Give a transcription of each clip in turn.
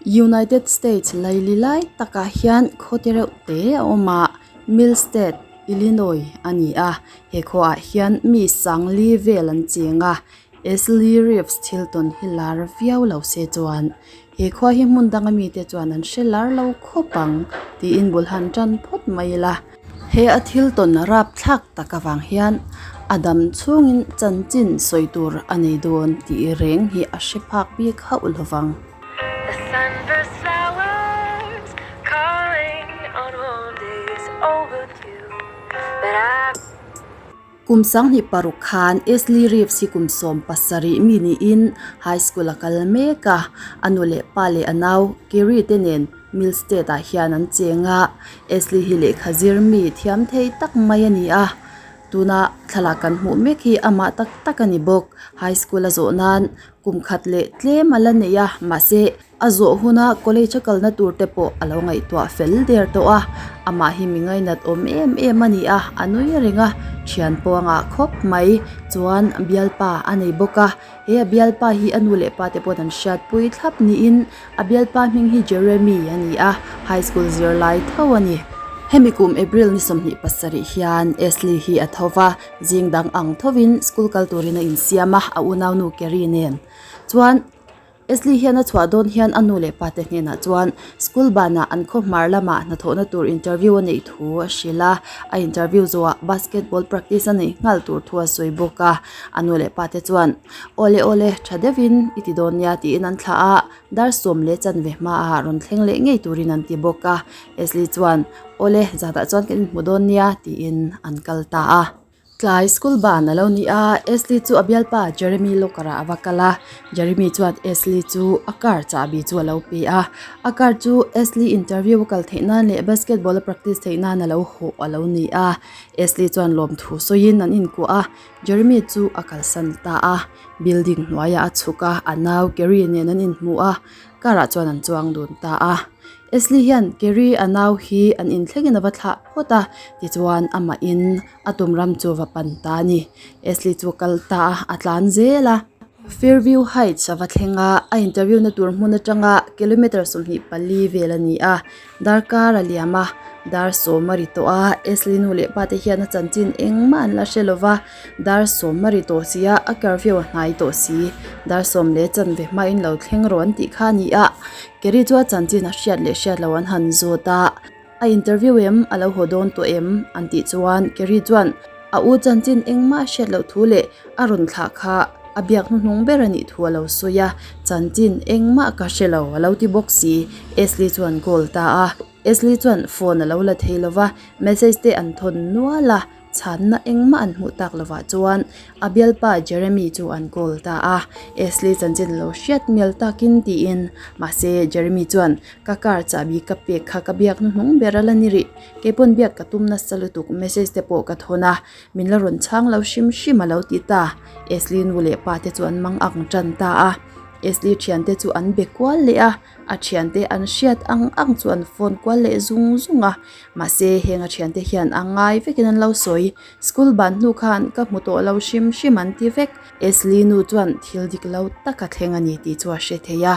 United States laili lai takah hian khaw te reuh te a awm a Millstadt Illinois a ni a he khuaah hian mi sangli vel an cheng a Ashley Reeves thil tawn hi lar viau lo se chuan he khua hi hmun danga mite chuan an hre lar lo khawp ang tiin bul han tan phawt mai ila. He a thil tawn rapthlak tak avang hian a dam chhungin chanchin sawi tur a nei dawn tih reng hi a hre phak bik hauh lo vang. Kum sanghnih paruk khan Ashley Reeves hi kum 17 mi niin high school a kal mek a, a nu leh pa leh a nau Kerry te nen Millstadt ah hian an cheng a, Ashley hi lehkha zir mi thiam thei tak mai a ni a, tuna thlalak kan hmuh mek hi amah tak tak a ni bawk. High school a zawh nan kum khat leh tlem a la nei a, mahse a zawh huna college a kalna tur te pawh a lo ngaihtuah fel der tawh a, amah hi mi ngainat awm em em a ni a, a nui reng a, thian pawh a ngah khawp mai chuan bialpa a nei bawk a, he a bialpa hi a nu leh pa te pawh an hriatpui thlap niin a bialpa hming hi Jeremy a ni a, high school zirlai tho a ni. Hemi kum April ni 27 hian Ashley hi a tho va, zing dang ang thovin school kal turin a insiam a, a unaunu Kerry nen chuan Ashley hian a chhuah dawn hian a nu leh pa te hnenah chuan school banah an khaw hmar lamah hnathawhna tur interview a neih thu a hrilh a, a interview zawhah basketball practice a neih nghal tur thu a sawi bawk a, a nu leh pa te chuan awle awle tha deuhin i ti dawn nia tiin an thlah a, dar sawm leh chanve hmaah rawn thleng leh ngei turin an ti bawk a, Ashley chuan awle zatah chuan kan inhmu dawn nia tiin an kal ta a. Tlai school ban a lo ni a, Ashley chu a bialpa Jeremy locker ah a va kal a, Jeremy chuan Ashley chu a car chahbi chu a lo pe a, a car chu Ashley interview a kal theih nan leh basketball a practice theih nan a lo hawh a lo ni a, Ashley chuan lawmthu sawiin an inkuah a, Jeremy chu a kalsan ta a, building hnuaiah a chhuk a, a nau Kerry nen an inhmu a, car ah chuan an chuang dun ta a. Ashley hian Kerry a nau hi an inthlengin a va thlah phawt a, tichuan amahin a tum ram chu va pan ta a ni. Ashley chu a kal ta a, a tlan zel a. Fairview Heights a va thleng a, a interview na tur hmun atanga kilometre 24 vel a ni a. Darkar a liam a, dar sawm a ri tawh a, Ashley nu leh pa te hian a chanchin engmah an la hre lo va, dar sawm a ri tawh si a, a curfew a hnai tawh si. Dar sawm leh chanve hmain lo thleng rawh an tih kha a ni a. Kerry chu a chanchin a hriat leh hriat lo an han zawt a, A interview em? A lo haw dawn tawh em? An tih chuan Kerry chuan a u chanchin engmah a hriat loh thu leh a rawn thlah kha a biak hnuhnung ber a nih thu a lo sawi a, Chanchin engmah ka hre lo a lo ti bawk si. Ashley chuan call ta a, Ashley chuan phone a lo la thei lo va, message te an thawn nual a. Chhanna engmah an hmuh tak lovah chuan a bialpa Jeremy chu an call ta a, Ashley chanchin lo hriat mial takin tiin. Mahse Jeremy chuan, Ka car chahbi ka pek kha ka biak hnuhnung ber a la ni rih. Keipawn biak ka tum nasa lutuk message te pawh ka thawn a, min la rawn chhang lo hrim hrim a lo ti ta. Ashley nu leh pa te chu an mang ang tan ta a. Ashley thiante chu an be kual leh a. A thiante an hriat ang ang chu an phone kual leh zung zung a, mahse heng a thiante hian a ngai vekin an lo sawi. School ban hnu khan ka hmu tawh lo hrim hrim an ti vek. Ashley nu chuan thil dik lo tak a thleng a ni tih chu a hre thei a,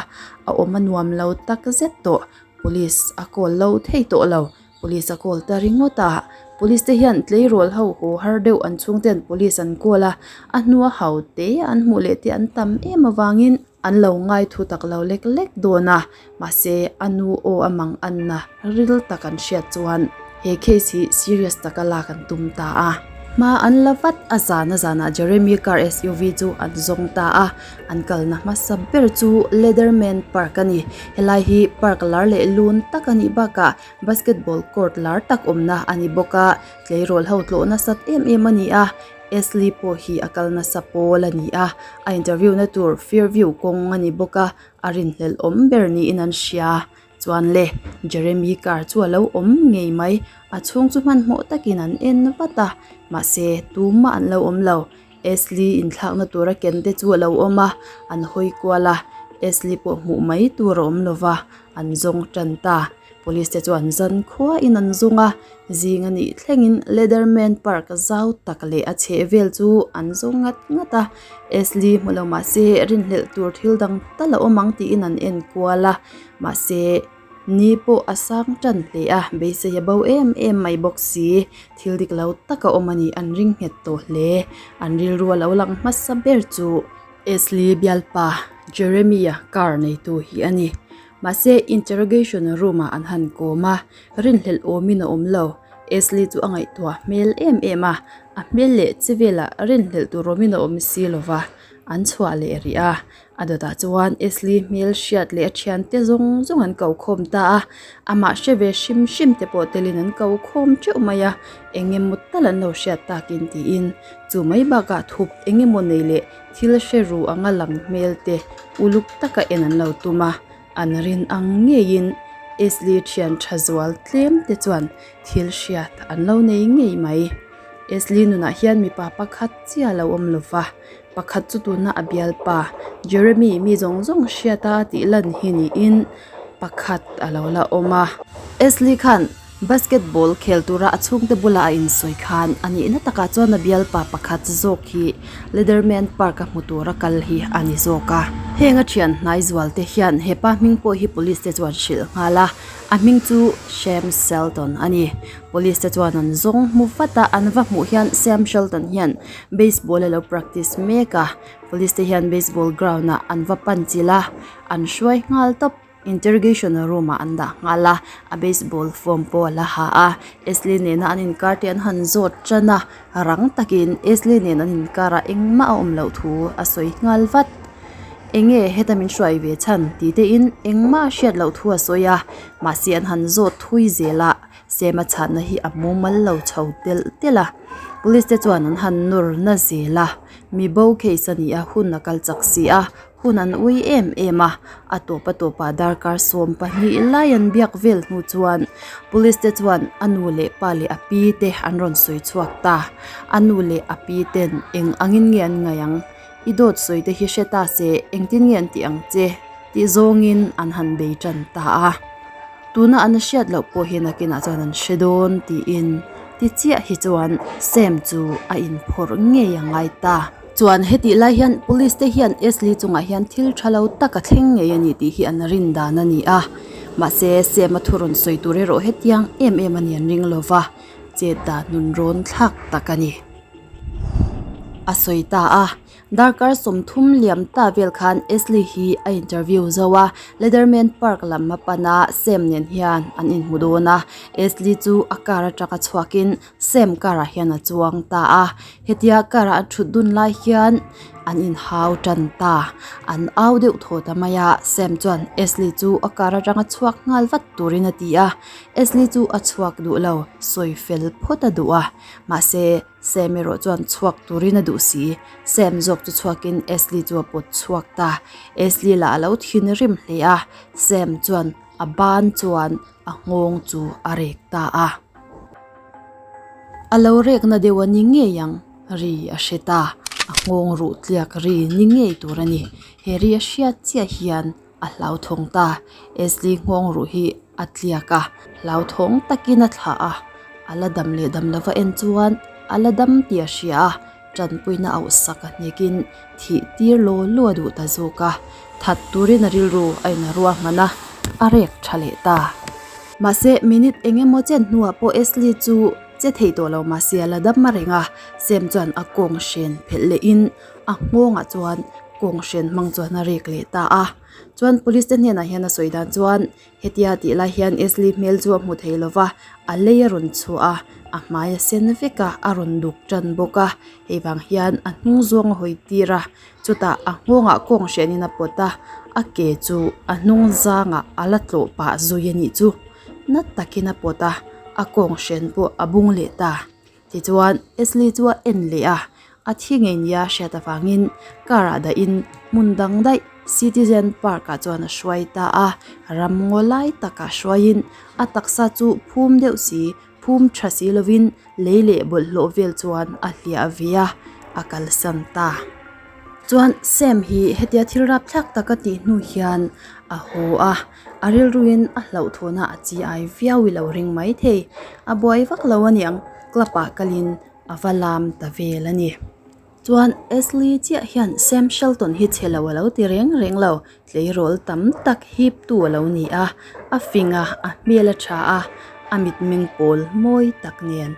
a awm a nuam lo tak zet tawh. Police a call lo thei tawh lo. Police a call ta ringawt a, police te hian tleirawl ho haw har deuh an chhungten police an call a, a hnua hau te an hmuh leh te an tam em avangin An lo ngai thu tak lo lek lek dawn a, mahse a nu aw a mang anna ril tak an hriat chuan he case hi serious taka lak an tum ta a. Hma an la vat a, zan a zanah Jeremy car SUV chu an zawng ta a, an kalna hmasa ber chu Leatherman Park a ni. Helai hi park lar leh lun tak a nih bakah basketball court lar tak awmna a ni bawk a, tleirawl ho tlawh nasat em em a ni a. Ashley pawh hi a kal nasa pawl a ni a, a interview na tur Fairview kawng a ni bawk a, a rinhlelh awm ber niin an hria. Chuan le, Jeremy car chu a lo awm ngei mai, a chhung chu hmanhmawh takin an en vat a, mahse tumah an lo awm lo. Ashley inthlakna tura ken te chu a lo awm a, an hawi kual a, Ashley pawh hmuh mai tur a awm lo va, an zawng tan ta. Police te chuan zankhua in an zawng a, zing a nih thlengin Leatherman Park zau tak leh a chheh vel chu an zawng ngat ngat a, Ashley hmu lo mahse rinhlelh tur thil dang tal a awm ang tiin an en kual a, mahse ni pawh a sang tan hle a, beisei a bo em em mai bawk si, thil dik lo tak a awm a nih an ring nghet tawh hle, an rilru a lo lang hmasa ber chu. Ashley bialpa Jeremy-a car neitu hi a ni. Mahse, interrogation room-ah an han kawm a, rinhlelh awmin a awm lo. Ashley chu a ngaihtuah hmel em em a, a hmel leh che velah rinhlelh tur awmin a awm si lo va, an chhuah leh rih a. A dawtah chuan Ashley hmel hriat leh a thiante zawng zawng an ko khawm ta a, amah hre ve hrim hrim te pawh telin an ko khawm teuh mai a, eng emaw tal an lo hriat takin tiin chu mai bakah thup eng emaw nei leh Thil hre ru anga lang hmel te uluk taka en an lo tum a, an rin ang ngeiin Esli thian tha zual tlem te chuan thil hriat an lo nei ngei mai. Esli nunah hian mipa pakhat chiah a lo awm lo va, pakhat chu tuna a bialpa Jeremy mi zawng zawng hriata a tih lan hi niin pakhat a lo la awm a. Esli khan Basketball khel tura a chhungte bula a insawi khan a nihna takah chuan a bialpa pakhat zawk hi Leatherman Park a hmu tura kal hi a ni zawk a. Heng a thian hnai zual te hian hepa hming pawh hi police te chuan hrilh nghal a, a hming chu Sam Shelton a ni. Police te chuan an zawng hmu vat a, an va hmuh hian Sam Shelton hian baseball a lo practice mek a, police te hian baseball ground ah an va pan chilh a, an hruai nghal tawp. Interrogation room ah an dah nghal a, a baseball form pawh a la ha a, Ashley nena an inkar te an han zawt tan a, rang takin Ashley nen an inkar ah engmah a awm loh thu a sawi nghal vat. Enge heta min hruai ve chhan tih te in engmah a hriat loh thu a sawi a, mahse an han zawt thui zel a, Sema chhanna hi a mumal lo chho telh telh a, police te chuan an han nawr na zel a, mi bo case a ni a, hun a kal chak si a. Hun an ui em em a, a tawp a tawpah darkar 12 lai an biak vel hnu chuan police te chuan a nu leh pa leh a pi te an rawn sawi chhuak ta. A nu leh a pi ten eng angin nge an ngaih ang? I dawt sawi te hi hre ta se engtin nge an tih ang che? tih zawngin an han bei tan ta a. Tuna an hriat loh pawh hi nakinah chuan an hre dawn tiin ti chiah hi chuan Sam chu a inphawrh ngei a ngai ta. Chuan hetih lai hian police te hian Ashley chungah hian thil tha lo tak a thleng ngei a ni tih hi an rin dan a ni a. Mahse Sam a thu rawn sawi tur erawh hetiang em em a ni an ring lo va, chet dan nun rawn thlak tak a ni. A sawi ta a, Darkar 30 liam ta vel khan Ashley hi a interview zo a, Leatherman Park lam a pan a, Sam nen hian an inhmu dawn a. Ashley chu a car atanga chhuakin Sam car ah hian a chuang ta a, hetia car ah a thut dun lai hian an inhau tan ta, an au deuh thaw ta mai a, Sam chuan Ashley chu a car atanga chhuak nghal vat turin a ti a, Ashley chu a chhuak duh lo, sawi fel phawt a duh a, mahse Sam erawh chuan chhuak turin a duh si, Sam zawk chu chhuakin Ashley chu a pawt chhuak ta, Ashley lah a lo thinrim hle a, Sam chuan a ban chuan a nghawng chu a rek ta a. A lo rekna deuh a ni ngei ang, ri a hre ta. A nghawng ruh tliak ri ni ngei tur a ni. He ri a hriat chiah hian a hlauthawng ta. Ashley nghawng ruh hi a tliak a, hlauthawng takin a thlah a. A la dam leh dam lova en chuan a la dam tih a hria a. Tanpuina auh sak a hnekin thih tir law law a duh ta zawk a, that turin a rilru a inruahman a, a rek tha leh ta. Mahse, minute eng emaw chen hnuah pawh Ashley chu che thei tawh lo mahse a la dam a reng a, Sam chuan a kawng hren phelh lehin a nghawngah chuan kawng hren hmang chuan a rek leh ta a. Chuan police te hnenah hian a sawi dan chuan Hetia tih lai hian Ashley hmel chu a hmu thei lo va, a lei a rawn chhuah a, a hmai a sen vek a, a rawn duk tan bawk a, hei vang hian a hnung zawng a hawi tir a, chutah a nghawngah kawng hrenin a pawt a, a ke chu a hnung zangah a la tlawh pah zui a nih chu, na takin a pawt a, a kawng hren pawh a bung leh ta. Tichuan, Ashley chu a en leh a, a thi ngei nia hriat avangin car ah dahin hmun dang daih Citizen Park ah chuan a hruai ta a, ram ngaw lai takah hruaiin a taksa chu phum deuh si, phum tha si lovin lei leh bawlhhlawh vel chuan a hliah ve a, a kalsan ta. Chuan Sam hi hetia thil rapthlak tak a tih hnu hian a haw a, a rilruin a hlauhthawhna a chi ai viau i lo ring maithei. A buai vak lo aniang club ah kalin a va lam ta vel a ni. Chuan Ashley chiah hian Sam Shelton hi chhe lo a lo ti reng reng lo, tleirawl tam tak hip tu a lo ni a, a fing a, a hmel a tha a, a mitmeng pawl mawi tak nen.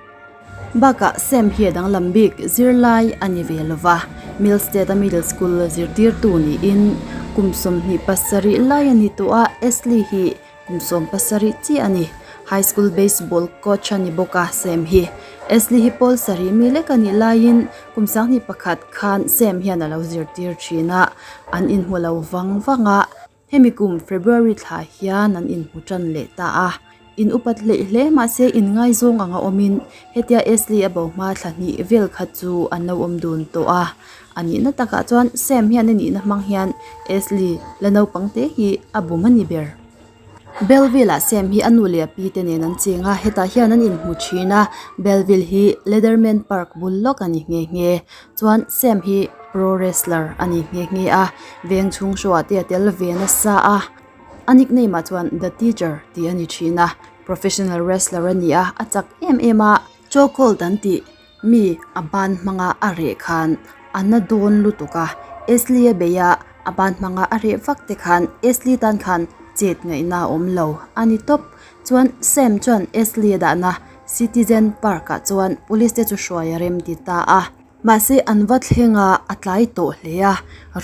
Bakah Sam hi a danglam bik zirlai a ni ve lo va, Millstead a middle school zirtirtu niin kum 27 lai a ni tawh a, Ashley hi Kum 17 chiah a ni. High school baseball coach a ni bawk a, Sam hi. Ashley hi pawl sarih mi lek a nih laiin kum 21 khan Sam hian a lo zirtir thin a, an inhmu lo vang vang a. Hemi kum February thla hian an inhmu tan leh ta a. In upat hleih hle mahse inngaizawng anga awmin hetia Ashley a bo hma thla hnih vel kha chu an lo awm dun tawh a. A nihna takah chuan Sam hian a nihna hmang hian Ashley la naupang te hi a bum a ni ber. Belleville ah Sam hi a nu leh a pi te nen an cheng a, hetah hian an inhmu thin a, Belleville hi Letterman Park bul lawk a ni nghe nghe. Chuan Sam hi pro wrestler a ni nghe nghe a, veng chhung show ah te a tel ve nasa a, a nickname ah chuan The Teacher tih a ni thin a, professional wrestler a ni a, a chak em em a, chokehold an tih Mi a ban hmanga a reh khan a na dawn lutuk a, Ashley a bei a, a ban hmanga a reh vak te khan Ashley tan khan chet ngaihna a awm lo a ni tawp. Chuan Sam chuan Ashley a dahna Citizen Park ah chuan police te chu hruai a rem ti ta a. Mahse an va thleng a, a tlai tawh hle a,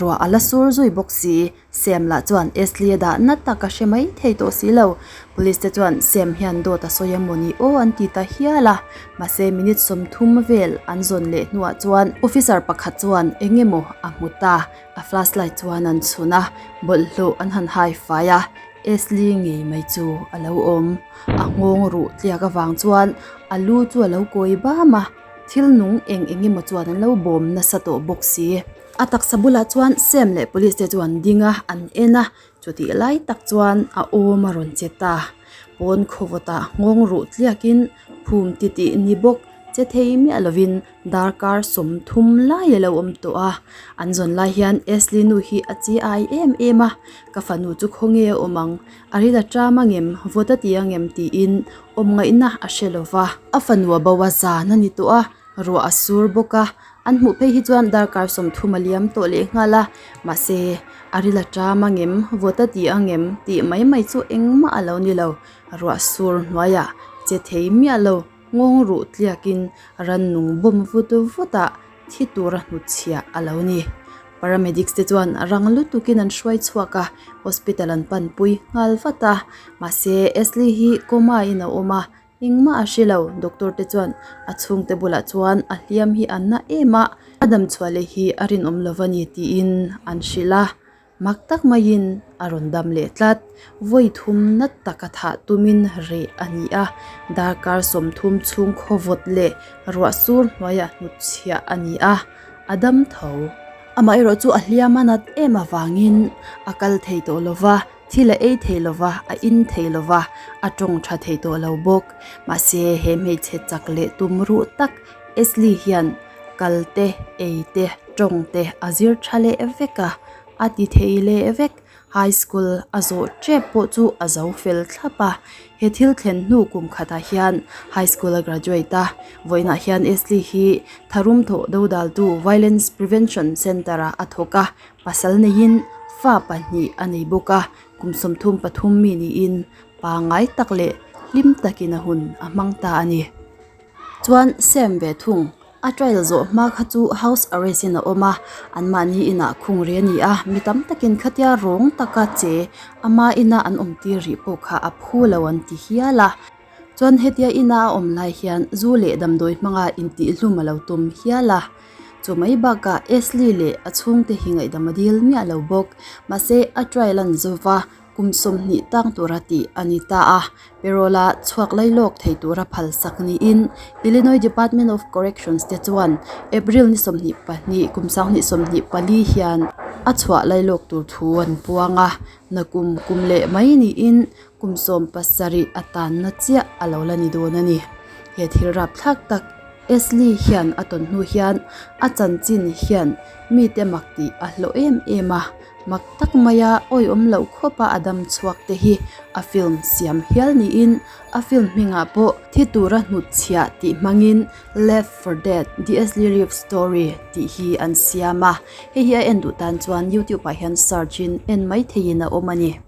ruah a la sur zui bawk si. Sam lah chuan Ashley a dah na tak a hre mai thei tawh si lo. Police te chuan Sam hian dawt a sawi a maw ni aw an ti ta hial a. Mahse minute 30 vel an zawn leh hnuah chuan officer pakhat chuan eng emaw a hmu ta. A flashlight chuan an chhun a, bawlhhlawh an han hai fai a, Ashley ngei mai chu a lo awm. A nghawng ruh tliak avang chuan a lu chu a lo kawi bam a, thil nung eng eng emaw chuan an lo bawm nasa tawh bawk si. A taksa bulah chuan Sam leh police te chu an ding a, an en a, chutih lai tak chuan a awm a rawn che ta. Pawn khawvawtah nghawng ruh tliakin phum titih ni bawk che thei miah lovin darkar 30 lai a lo awm tawh a. An zawn lai hian Ashley nu hi a chi ai em em a, ka fanu chu khawnge a awm ang, a ril a ṭam angem, vawt a ti angem tiin awm ngaihna a hre lova. A fanu a bo a zan a ni tawh a, Ruah a sur bawk a, an hmuh phei hi chuan darkar 30 a liam tawh leh nghal a, mahse a ril a ṭam angem, vawt a ti angem tih mai mai chu engmah a lo ni lo. Ruah sur hnuaiah che thei miah lo, nghawng ruh tliakin rannung bawm vut vut ah thi tura hnutchhiah a lo ni. Paramedics te chuan rang lutukin an hruai chhuak a, hospital an panpui nghal vat a, mahse Ashley hi coma in a awm a, Engmah a hre lo, doctor te chuan a chhungte bulah chuan a hliam hi a na em a, a damchhuah leh hi a rinawm lo a ni tiin an hrilh a, mak tak maiin a rawn dam leh tlat. Vawi thum nat taka thah tumin reh a ni a, darkar 30 chhung khawvawt leh ruah sur hnuaiah hnutchhiah a ni a, a dam tho. Amaherawh chu a hliam a nat em avangin a kal thei tawh lo va. Thil a ei thei lo va, a in thei lo va, a tawng tha thei tawh lo bawk. Mahse, he hmeichhe chak leh tum ruh tak Ashley hian kal te, ei te, tawng te a zir tha leh vek a, a ti thei leh vek. High school a zawh tep pawh chu a zo fel thlap a. He thil thlen hnu kum khatah hian high school a graduate a, vawiinah hian Ashley hi tharum thawh dodaltu Violence Prevention Centre-ah a thawk a. Pasal neiin fa pahnih a nei bawk a, kum 33 mi niin pangngai tak leh hlim takin a hun a hmang ta a ni. Chuan Sam ve thung, a trial zawh hma kha chu house arrest in a awm a, anmahni inah khung rih a ni a, mi tam takin khatia rawng taka che ama ina an awm tir rih pawh kha a phu lo an ti hial a. Chuan hetia ina a awm lai hian zu leh damdawi hmanga intihhlum a lo tum hial a. Chu mai bakah Ashley leh a chhungte hi ngaihdam a dil miah lo bawk. Mahse a trial an zo va, kum 20 tang tura tih a ni ta a. Parole a chhuak lai lawk thei tura phalsak niin Illinois Department of Corrections te chuan April ni 22 kum 2024 hian a chhuah lai lawk tur thu an puang a. Nakum kum leh mai niin Kum 70 a tanna chiah a lo la ni dawn a ni. He thil rapthlak tak Esli hian a tawn hnu hian a chanchin hian mite mak tih a hlawh em em a, mak tak maia awihawm loh khawpa a dam chhuak te hi a film siam hial niin a film hmingah pawh thi tura hnut chhiah tih hmangin Left for Dead, The Esli Reeves Story tih hi an siam a, hei hi a en duh tan chuan youtube ah hian search in en mai theihin a awm a ni.